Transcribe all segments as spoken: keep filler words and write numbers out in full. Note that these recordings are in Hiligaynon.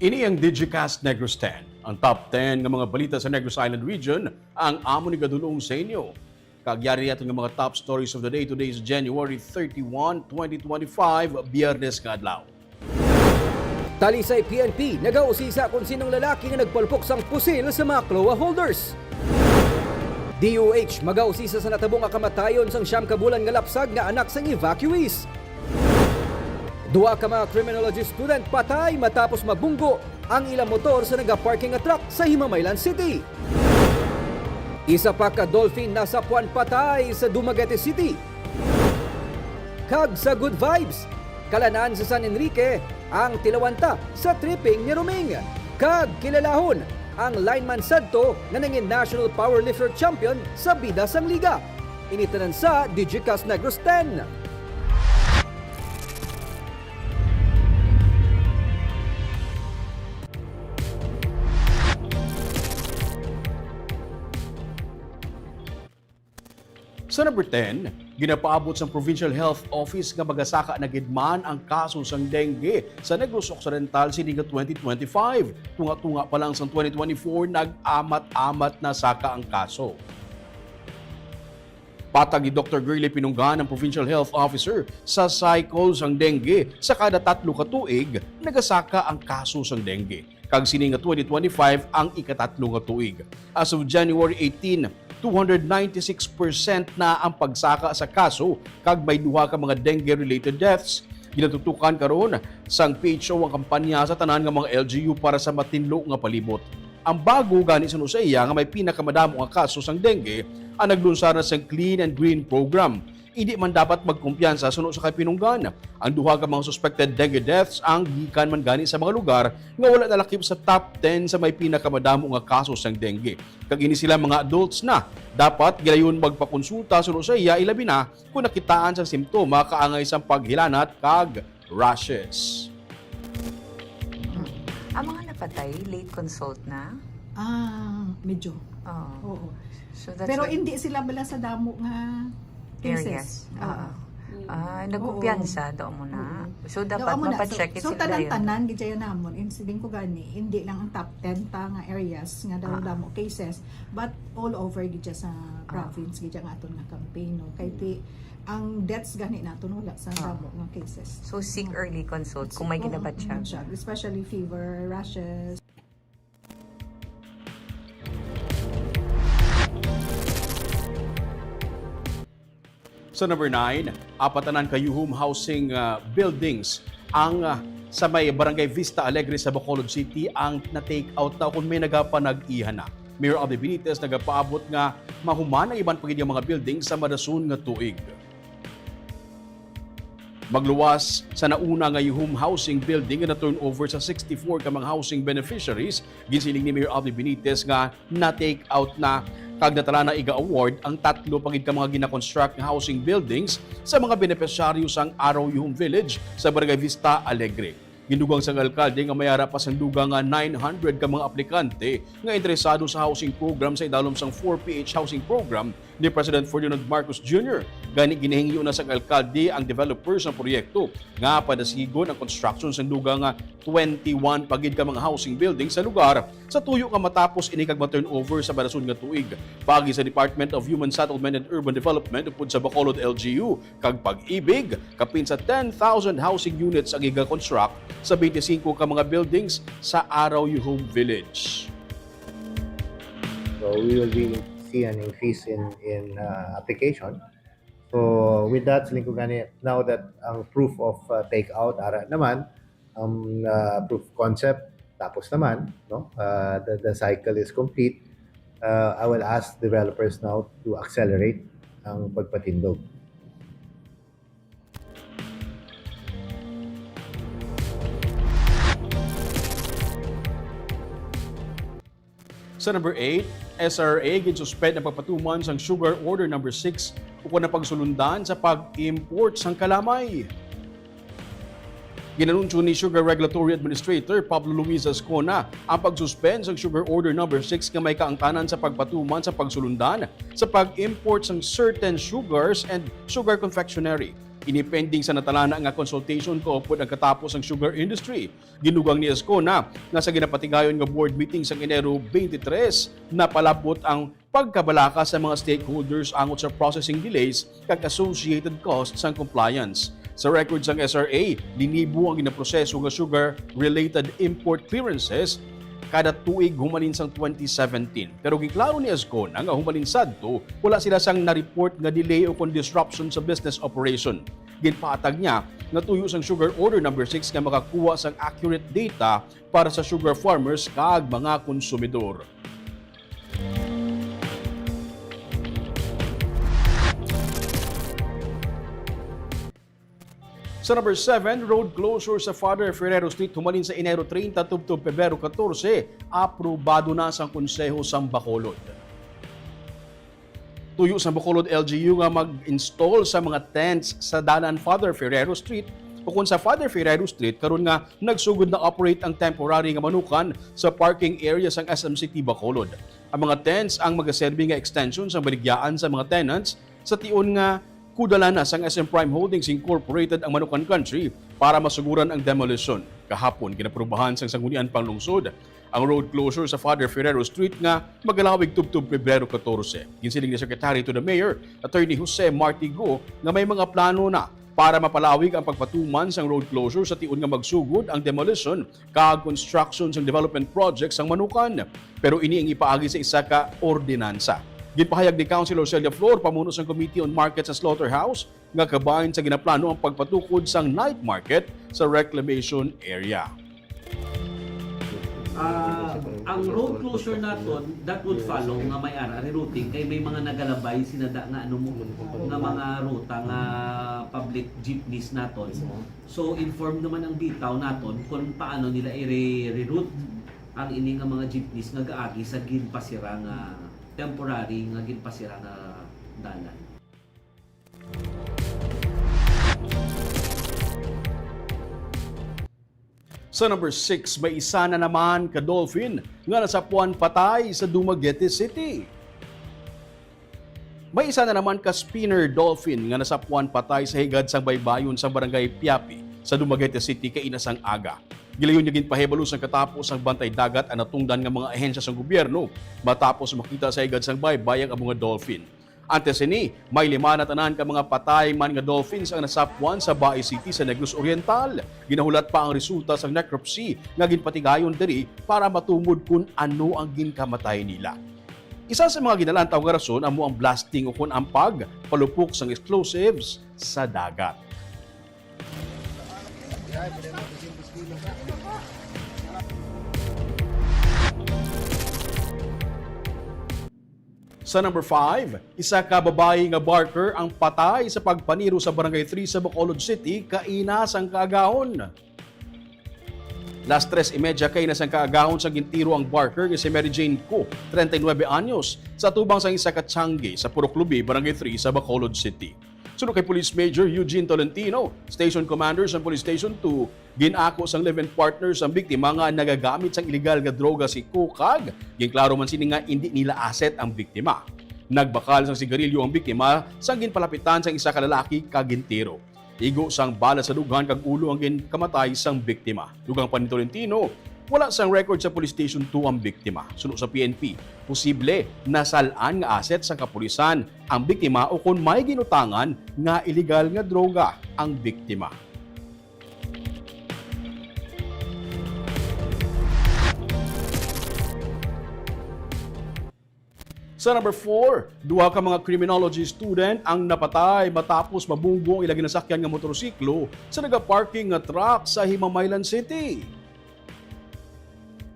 Ini ang Digicast Negros ten, ang top ten nga mga balita sa Negros Island Region, ang amon igadulong sa inyo. Kag yari aton nga mga top stories of the day. Today is January thirty-one, twenty twenty-five, Biyernes nga adlaw. Talisay P N P nagausisa kung sinong lalaki nga nagpalpok sang pusil sa mga CLOA holders. D O H magausisa sa natabo nga kamatayon sang siyam ka bulan nga lapsag nga anak sang evacuees. Duha ka mga criminology student patay matapos mabunggo ang ilang motor sa nagaparking nga truck sa Himamaylan City. Isa pa ka dolphin nasapwan patay sa Dumaguete City. Kag sa Good Vibes, kalanan sa San Enrique ang tilawan ta sa tripping ni Roming. Kag kilalahon ang lineman sadto nga nangin National Powerlifter Champion sa bida sang liga. Ini tanan sa Digicast Negros ten. Sa number ten, ginapaabot sang Provincial Health Office nga magasaka na gid man ang kaso sang dengue sa Negros Occidental sini nga twenty twenty-five. Tunga-tunga pa lang sang twenty twenty-four, nag-amat-amat na saka ang kaso. Patag ni Doktor Girlie Pinungan, ang Provincial Health Officer, sa cycle sang dengue, sa kada tatlo ka tuig, nagasaka ang kaso sang dengue. Kag sini nga twenty twenty-five ang ikatatlo nga tuig. As of January eighteen, two hundred ninety-six percent na ang pagsaka sa kaso, kag may duha ka mga dengue-related deaths. Ginatutukan karon sang P H O ang kampanya sa tanan nga mga L G U para sa matinlo nga palibot. Ang bago gani suno sa iya nga may pinakamadamo nga kaso sang dengue ang naglunsar na sang Clean and Green Program. Indi man dapat magkumpiyansa suno sa kay Pinungan. Ang duha ka mga suspected dengue deaths ang gikan man gani sa mga lugar nga wala nalakip sa top ten sa may pinakamadamo nga kaso sang dengue. Kag ini sila mga adults na. Dapat gilayon magpakonsulta suno sa iya, ilabi na kung nakitaan sang simptoma kaangay sang paghilanat kag rashes. Ang mga napatay, late consult na? Ah, medyo. Oo. Oo. So that's Pero why hindi sila bala sa damo nga areas. cases. Oo. Ah, nagkumpiyansa daw mo na. Oo. So dapat Daw mo na. mapacheck So, so sila tanan yun. Tanan gid siya namon. Insiding ko gani, hindi lang ang top ten ta nga areas nga daw Ah. damo cases, but all over gid siya sa province gid siya nga aton nga campaign, no. Kay ti ang deaths gani naton wala sa Ah. damo nga cases. So seek Oo. Early consult kung may Oo, ginabatsyag. siya, especially fever, rashes. Sa number nine, apat tanan ka Yuhum housing, ah, buildings ang, ah, sa may Barangay Vista Alegre sa Bacolod City ang na-take out na kung may nagapanag-ihan na. Mayor Abby Benitez nagapaabot nga mahuman ang iban pa gid nga mga building sa madason nga tuig. Magluwas sa nauna nga Yuhum Housing Building nga na-turnover sa sixty-four ka mga housing beneficiaries, ginsiling ni Mayor Abby Benitez nga na-take out na kag natala na iga-award ang tatlo pa gid ka mga gina-construct nga housing buildings sa mga benepisyaryo sang Araw Yuhum Village sa Barangay Vista Alegre. Gindugang sang alkalde nga may ara pa sang dugang nga nine hundred ka mga aplikante nga interesado sa housing program sa idalom sang four P H housing program ni President Ferdinand Marcos Junior. Gani, ginahingyo na sang alkalde ang developers sa proyekto nga padasigon ang construction sang dugang nga twenty-one pa gid ka mga housing building sa lugar sa tuyo nga matapos ini kag ma-turnover sa madason nga tuig. Paagi sa Department of Human Settlement and Urban Development upod sa Bacolod L G U, kag Pag-ibig, kapin sa ten thousand housing units ang iga-construct sa twenty-five ka mga buildings sa Araw Yuhum Village. So we will be see an increase in in uh, application. So with that, siling ko gani, now that ang proof of uh, takeout ara naman, ang uh, proof of concept tapos naman, no? Uh, the, the cycle is complete. Uh, I will ask developers now to accelerate ang pagpatindog. Sa number eight, S R A ginsuspend ang pagpatuman sang Sugar Order number six ukon ang pagsulundan sa pag-import sang kalamay. Ginanunsyo ni Sugar Regulatory Administrator Pablo Luis Ascona ang pagsuspend sang Sugar Order number six nga may kaangtanan sa pagpatuman sa pagsulundan sa pag-import sang certain sugars and sugar confectionery. Ini pending sa natalana nga consultation kaupod ang katapo sang sugar industry. Ginugang ni Escona nga sa ginapatigayon nga board meeting sang Enero twenty-three, napalabot ang pagkabalaka sa mga stakeholders angot sa processing delays kag associated costs sang compliance. Sa record sang S R A, linibo ang ginaproseso nga sugar-related import clearances kada tuig humalin sang twenty seventeen. Pero giklaro ni Escona nga humalin sadto, wala sila sang na-report nga delay o kon disruption sa business operation. Ginpatag niya nga tuyo sang Sugar Order Number Six nga makakuha sang accurate data para sa sugar farmers kag mga konsumidor. Sa number seven, road closure sa Father Ferrero Street humalin sa Enero treinta tubtob Pebrero catorce, aprobado na sang Konseho sang Bacolod. Tuyo sang Bacolod L G U nga mag-install sa mga tents sa dalan Father Ferrero Street, o kon sa Father Ferrero Street karon nga nagsugod na operate ang temporary nga manukan sa parking area sang S M City Bacolod. Ang mga tents ang magaserbi nga extension sang baligyaan sa mga tenants sa tion nga kudala na sang S M Prime Holdings Incorporated ang Manukan Country para masuguran ang demolition. Kahapon, ginaprubahan sang Sangguniang Panglungsod ang road closure sa Father Ferrero Street nga magalawig tubtob Pebrero catorce. Ginsiling ni Secretary to the Mayor, Attorney Jose Marti Go, nga may mga plano na para mapalawig ang pagpatuman sang road closure sa tion nga magsugod ang demolition kag construction sang development project sang Manukan. Pero ini ang ipaagi sa isa ka ordinansa. Ginpahayag ni Councilor Celia Flor, pamuno sang Committee on Markets and Slaughterhouse, nga kabahin sa ginaplano ang pagpatukod sang night market sa reclamation area. Ah, ang road closure naton, that would follow nga may ara rerouting kay may mga nagalabay sinada nga ano mo, nga mga ruta nga public jeepneys naton. So informed naman ang bitaw naton kung paano nila i-reroute ang ini nga mga jeepneys nga gaagi sa ginpasira nga temporary nga ginpasira nga dalan. Sa number six, may isa na naman ka dolphin nga nasapuan patay sa Dumaguete City. May isa na naman ka spinner dolphin nga nasapuan patay sa higad sang baybayon sa Barangay Piapi sa Dumaguete City kaina sang aga. Gilayon nga ginpahibalo sang katapo sang bantay dagat ang natungdan nga mga ahensya sang gobyerno matapos makita sa higad sang baybay ang amo nga dolphin. Antes sini, may lima na tanan ka mga patay man nga dolphins ang nasapwan sa Bae City sa Negros Oriental. Ginahulat pa ang resulta sang necropsy nga ginpatigayon diri para matumod kon ano ang ginkamatay nila. Isa sa mga ginalantaw nga rason amo ang blasting o kon ang pagpalupok sang explosives sa dagat. Sa number five, isa ka babayi nga barker ang patay sa pagpaniro sa Barangay three sa Bacolod City kaina sang kaagahon. Las tres y media kaina sang kaagahon sa gintiro ang barker nga si Mary Jane Co, treinta y nuebe anyos, sa atubang sang isa ka tiangge sa Purok Lubi, Barangay three sa Bacolod City. Suno kay Police Major Eugene Tolentino, Station Commander sang Police Station two, gin-ako sang live-in partner sang biktima nga nagagamit sang iligal nga droga si Co kag ginklaro man sini nga indi nila asset ang biktima. Nagbakal sang sigarilyo ang biktima sang ginpalapitan sang isa ka lalaki kag gintiro. Igo sang bala sa dughan kag ulo ang ginkamatay sang biktima. Dugang pa ni Tolentino, wala sang record sa Police Station two ang biktima. Suno sa P N P, posible nasal-an nga asset sang kapulisan ang biktima o kon may ginutangan nga iligal nga droga ang biktima. Sa number four, duha ka mga criminology student ang napatay matapos mabunggo ang ila ginasakyan nga motorsiklo sa nagaparking nga truck sa Himamaylan City.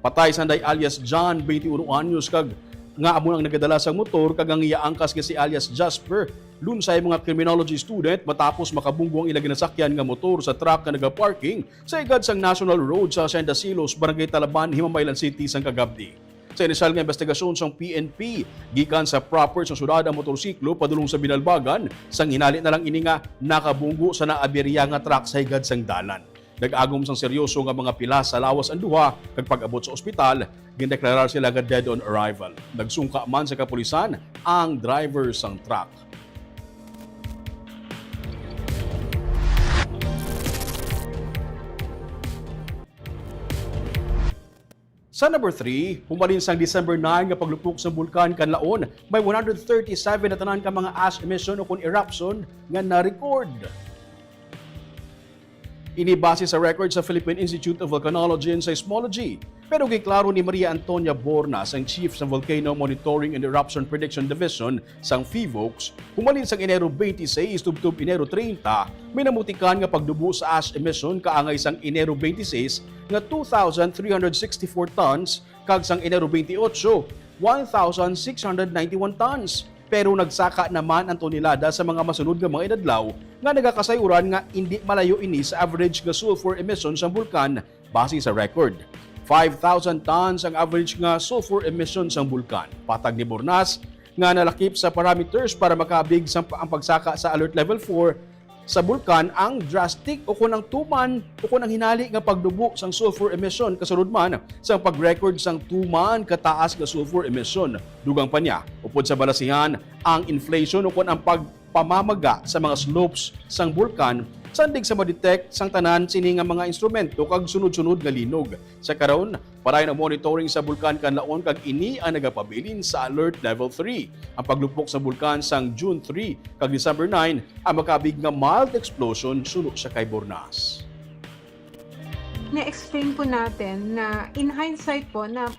Patay sanday alias John, twenty-one anyos, kag nga amo ang nagadala sang motor, kag ang iya angkas nga si alias Jasper, lunsay mga criminology student matapos makabunggo ang ila ginasakyan nga motor sa truck nga nagaparking sa higad sang National Road sa Hacienda Silos, Barangay Talaban, Himamaylan City, sang kagabdi. Sa inisyal nga investigasyon sang P N P, gikan sa proper sa syudad ang motorsiklo padulong sa Binalbagan, sang hinali na lang ini nga nakabunggo sa naaberya nga truck sa higad sang dalan. Nag-agom sang seryoso nga mga pilas sa lawas ang duha, kag pag-abot sa ospital, gindeklarar sila nga dead on arrival. Nagsungka man sa kapulisan ang driver sang truck. Sa number three, humalin sang December nine nga paglupok sang Bulkan Kanlaon, may one hundred thirty-seven na tanan ka mga ash emission o kon eruption nga na-record. Ini base sa record sa Philippine Institute of Volcanology and Seismology. Pero giklaro ni Maria Antonia Bornas, ang chief sa Volcano Monitoring and Eruption Prediction Division sang PHIVOLCS, humalin sang Enero twenty-six tubtob Enero treinta, may namutikan nga pagdubo sa ash emission kaangay sang Enero twenty-six nga two thousand three hundred sixty-four tons kag sang Enero twenty-eight, one thousand six hundred ninety-one tons. Pero nagsaka naman ang tonelada sa mga masunod nga mga inadlaw nga nagakasayuran nga indi malayo ini sa average nga sulfur emission sang bulkan base sa record. Five thousand tons ang average nga sulfur emission sang bulkan. Patag ni Bornas nga nalakip sa parameters para makabig sa ang pagsaka sa Alert Level four sa bulkan ang drastic o kon ang tuman o kon ang hinali nga pagdubo sang sulfur emission kasunod man sang pag-record sang tuman kataas nga sulfur emission. Dugang pa niya, upod sa balasihan, ang inflation o kon ang pagpamamaga sa mga slopes sang bulkan sandig sa ma-detect sang tanan sini nga mga instrumento kag sunod-sunod nga linog. Sa karon, padayon ang monitoring sa Bulkan Kanlaon kag ini ang nagapabilin sa Alert Level three. Ang paglupok sa bulkan sang June three kag December nine ang makabig nga mild explosion suno sa kay Bornas. Na-explain po natin na in hindsight po na,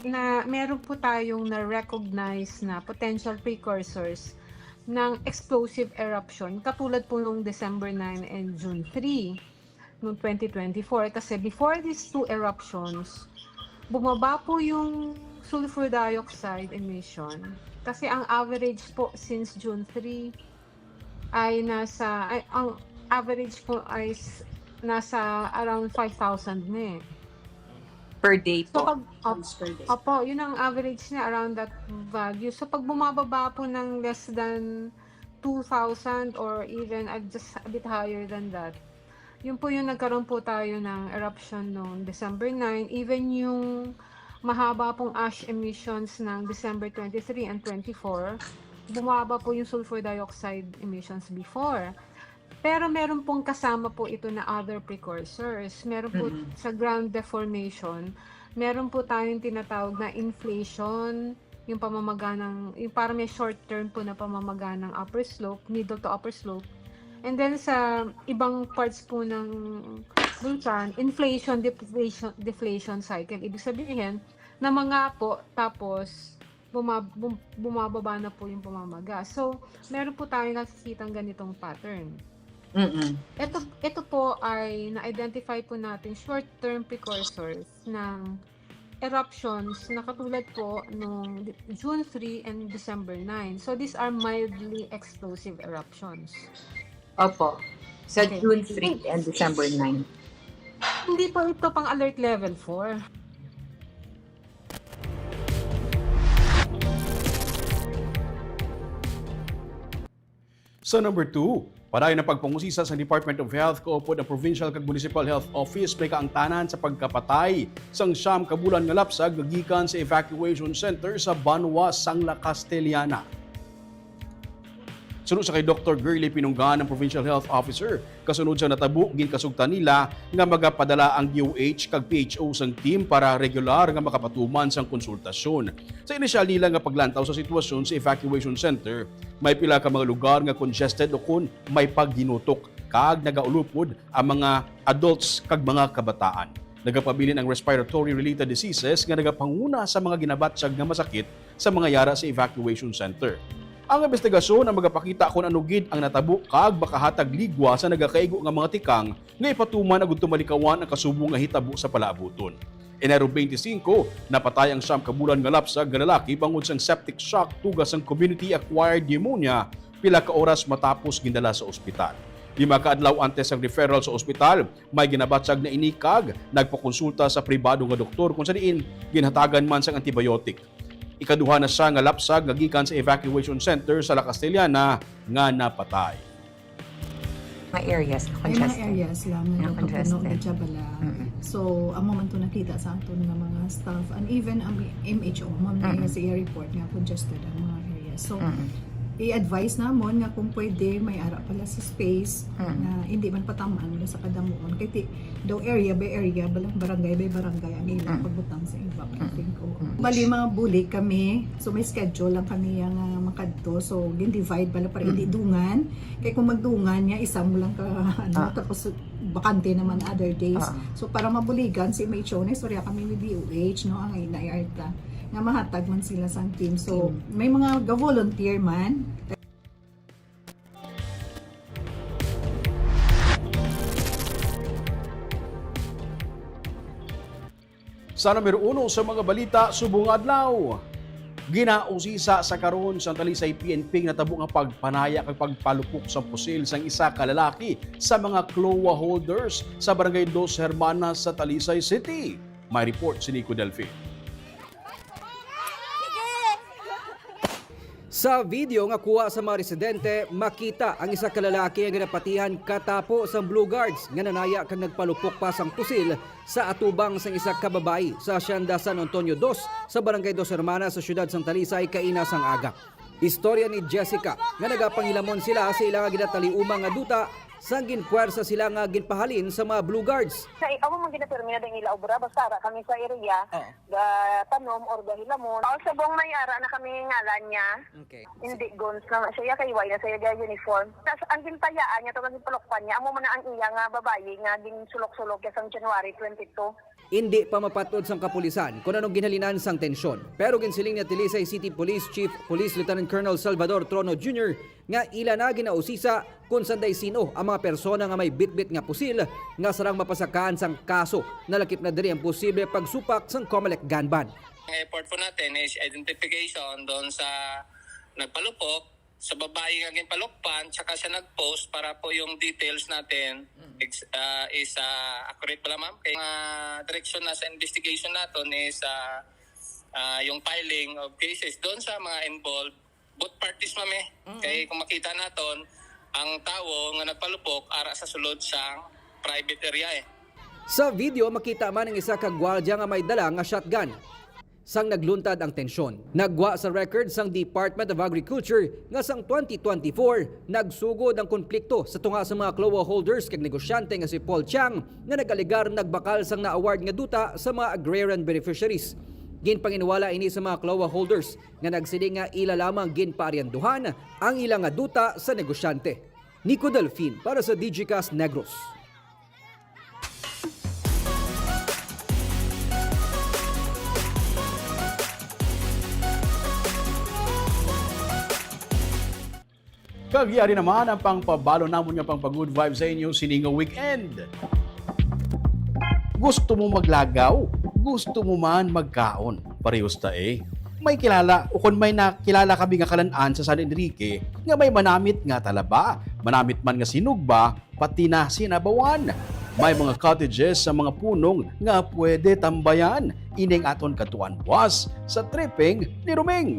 na meron po tayong na-recognize na potential precursors ng explosive eruption katulad po nung December nine and June three noong twenty twenty-four. Kasi before these two eruptions, bumaba po yung sulfur dioxide emission. Kasi ang average po since June three ay nasa, ay, ang average po ay s- nasa around five thousand na eh. Per day So po. pag, op- Opo, yun ang average niya around that value. So pag bumababa po ng less than two thousand or even uh, just a bit higher than that, yun po yung nagkaroon po tayo ng eruption noong December nine. Even yung mahaba pong ash emissions ng December twenty-three and twenty-four, bumaba po yung sulfur dioxide emissions before. Pero meron pong kasama po ito na other precursors. Meron po Mm-mm. Sa ground deformation, meron po tayong tinatawag na inflation, yung pamamaga ng, yung para may short term po na pamamaga ng upper slope, middle to upper slope. And then sa ibang parts po ng bulkan, inflation, deflation, deflation cycle. Ibig sabihin, namanga po, tapos bumab- bum- bumababa na po yung pamamaga. So, meron po tayong nakikita ganitong pattern. Mm-mm. Ito, ito po ay na-identify po natin short-term precursors ng eruptions na katulad po nung June three and December nine. So, these are mildly explosive eruptions. Opo. Sa Okay. June three and December nine. Hindi po ito pang alert level four. Sa number two, padayon ang pagpangusisa sa Department of Health kaupod ang Provincial kag Municipal Health Office may kaangtanan sa pagkapatay sang siyam ka bulan nga lapsag nga gikan sa evacuation center sa Banwa sang La Castellana. Suno sa kay Doktor Girly Pinunggan, ang Provincial Health Officer, kasunod sa natabo, ginkasugtan nila nga magapadala ang D O H kag P H O sang team para regular nga makapatuman sang konsultasyon. Sa inisyal nila nga paglantaw sa sitwasyon sa evacuation center, may pila ka mga lugar nga congested o kun may pagginutok kag nagaulupod ang mga adults kag mga kabataan. Nagapabilin ang respiratory-related diseases nga nagapanguna sa mga ginabatyag nga masakit sa mga yara sa evacuation center. Ang investigasyon ang magapakita kung ano gid ang natabo kag makahatag ligwa sa nagakaigo nga mga tikang nga ipatuman agud to malikawan ang kasubong nga hitabo sa palaabuton. Enero twenty-five, napatay ang siyam ka bulan nga lapsag nga lalaki bangod sang septic shock tuga sang community-acquired pneumonia pila ka oras matapos gindala sa ospital. Lima ka adlaw antes sang referral sa ospital, may ginabatyag na ini kag nagpakonsulta sa pribado nga doktor kung sa diin ginhatagan man sang antibiotic. Ikaduha na siya nga lapsag nga gikan sa evacuation center sa La Castellana nga napatay. Mga areas na May mga congested. areas lang Nga nga puno congested. na siya bala. Mm-mm. So, amo man to nakita sa ato nga mga staff and even ang M H O, ma'am, na Mm-mm. sa report nga congested ang mga areas. So, Mm-mm. I-advise namon nga kung pwede, may ara pala sa space Mm. nga hindi man patamaan nila sa kadamuon. Kay ti-, daw area by area, balang barangay by barangay ang ilang Mm. pagbutang sa ibak, I Mm. think. Oo. Mm. Bali, mga bulig kami. So, may schedule lang kami yang, ah, makadto. So, gin-divide pala para Mm. hindi dungan. Kay kung magdungan niya, isa mo lang ka, ano, Ah. tapos bakante naman other days. Ah. So, para mabuligan si M H O, naistorya kami with D O H, no, ang I R ta, nga mahatag man sila sang team. So, Team. may mga ga-volunteer man. Sa numero uno sa mga balita subong adlaw, ginausisa sa karon sang Talisay P N P nga natabo nga pagpanaya kag pagpalupok sa pusil sang isa ka lalaki sa mga CLOA holders sa Barangay Dos Hermanas sa Talisay City. May report si Nico Delfin. Sa video nga kuha sa mga residente, makita ang isa ka lalaki nga ginapatihan katapo sang Blue Guards nga nanaya kag nagpalupok pa sang pusil sa atubang sang isa ka babayi sa Hacienda San Antonio Dos sa Barangay Dos Hermanas sa siyudad sang Talisay kaina sang aga. Istorya ni Jessica nga nagapangilamon sila sa ila nga ginataliuma nga duta sang ginpuwersa sila nga ginpahalin sa mga Blue Guards. Sa amo man ginapirmi na ding ila obra, basta ara kami sa area, Ah. gatanom or gahilamon. O, subong may ara na kami ngalan niya. Okay. Hindi guns na siya, kay wala na siya ga uniform. Tas ang gintayaan niya, to, ang ginpalukpan niya, amo man na ang iya nga babayi nga ginsulok-sulok niya sang January twenty-two. Indi pa mapat-od sang kapulisan kon anong ginhalinan sang tensyon. Pero ginsiling ni Talisay City Police Chief Police Lieutenant Colonel Salvador Trono Junior nga ila na ginausisa kon sanday sin-o ang mga persona nga may bitbit nga pusil nga sarang mapasakaan sang kaso. Nalakip na diri ang posible pagsupak sang Comelec gun ban. Ang effort po natin is identification doon sa nagpalupok, sa babae nga ginpalukpan, tsaka siya nag-post para po yung details natin Mm. ex-, ah, is, ah, accurate pala, ma'am. Kaya mga direksyon na sa investigation natin is, ah, ah, yung filing of cases doon sa mga involved, both parties, ma'am, eh. Mm. Kaya kung makita natin, ang tao nga nagpalupok, ara sa sulod sang private area, eh. Sa video, makita man ang isa ka gwardya nga may dala nga shotgun. Sang nagluntad ang tensyon, nagwa sa record sang Department of Agriculture nga sang twenty twenty-four, nagsugod ang konflikto sa tunga sa mga CLOA holders kag negosyante nga si Paul Chiang nga nag-alegar nagbakal sang na-award nga duta sa mga agrarian beneficiaries. Ginpanginiwala ini sa mga CLOA holders nga nagsiling nga ila lamang ginpaaryanduhan ang ila nga duta sa negosyante. Nico Delfin para sa Digicast Negros. Kag yari naman ang pangpabalo namon nga pangpa-good vibe sa inyo sini nga weekend. Gusto mo maglagaw? Gusto mo man magkaon? Parehos ta, eh. May kilala, o kon may nakilala kami nga kalan-an sa San Enrique nga may manamit nga talaba, manamit man nga sinugba, pati na sinabawan. May mga cottages sa mga punong nga pwede tambayan. Ining aton kadtuan buwas sa tripping ni Roming.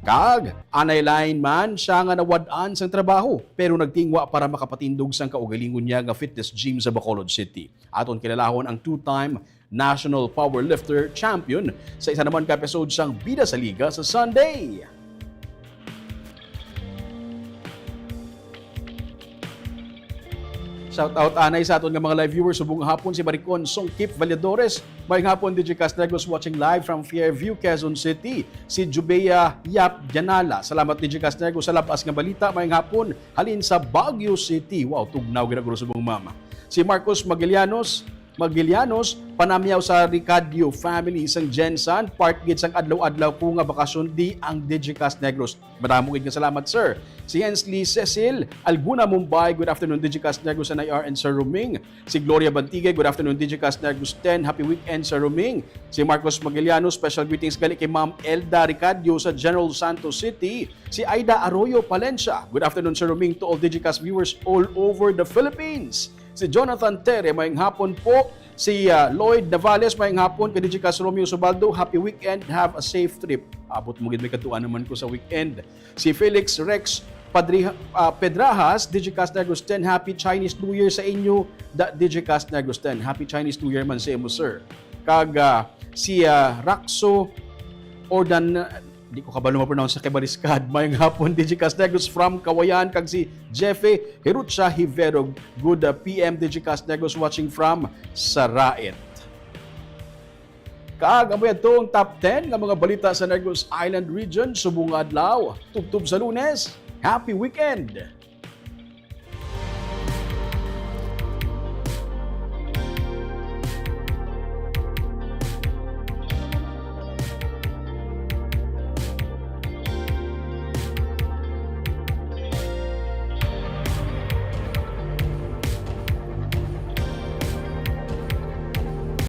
Kag anay lain man siya nga nawad-an sang trabaho, pero nagtingwa para makapatindog sang kaugalingon niya nga fitness gym sa Bacolod City. Aton kilalahon ang two-time national powerlifter champion sa isa naman ka episode sang Bida sa Liga sa Sunday. Shout out anay sa aton nga mga live viewers subong hapon, si Maricon Songkip Valladores. Maayong hapon, Digicast Negros, watching live from Fairview, Quezon City. Si Jubea Yap Janala, salamat, Digicast Negros, sa labas nga balita. Maayong hapon halin sa Baguio City. Wow, tugnaw ginaguro subong mama. Si Marcos Magellanos, Maguillanos, panamyaw sa Ricadio family sang Gensan, part gid sang adlaw-adlaw ko nga bakasyon di ang Digicast Negros. Madamo gid nga salamat, sir. Si Hensley Cecil Alguna, Mumbai, good afternoon, Digicast Negros and I R and Sir Roming. Si Gloria Bantigue, good afternoon, Digicast Negros ten, happy weekend, Sir Roming. Si Marcos Maguillanos, special greetings gali kay Ma'am Elda Ricadio sa General Santos City. Si Aida Arroyo Palencia, good afternoon, Sir Roming, to all Digicast viewers all over the Philippines. Si Jonathan Tere, maayong hapon po. Si, ah, Lloyd Navales, maayong hapon. Kay Digicast Romeo Subaldo, happy weekend. Have a safe trip. Abot mo gid, may katuan naman ko sa weekend. Si Felix Rex Padri-, ah, Pedrajas, Digicast Negros ten, happy Chinese New Year sa inyo. Da, Digicast Negros ten, happy Chinese New Year man sa imo, sir. Kag, ah, si, ah, Raxo Ordan-, Di ko kabalo ma-pronounce sa kay Baliskad. Mayong hapon, Digicast Negros from Kawayan, kag si Jeffy Hirucha Hivero. Good, uh, P M, Digicast Negros, watching from Sarait. Kag amo yadto ang top ten nga mga balita sa Negros Island Region subong nga adlaw. Tubtob sa Lunes. Happy weekend!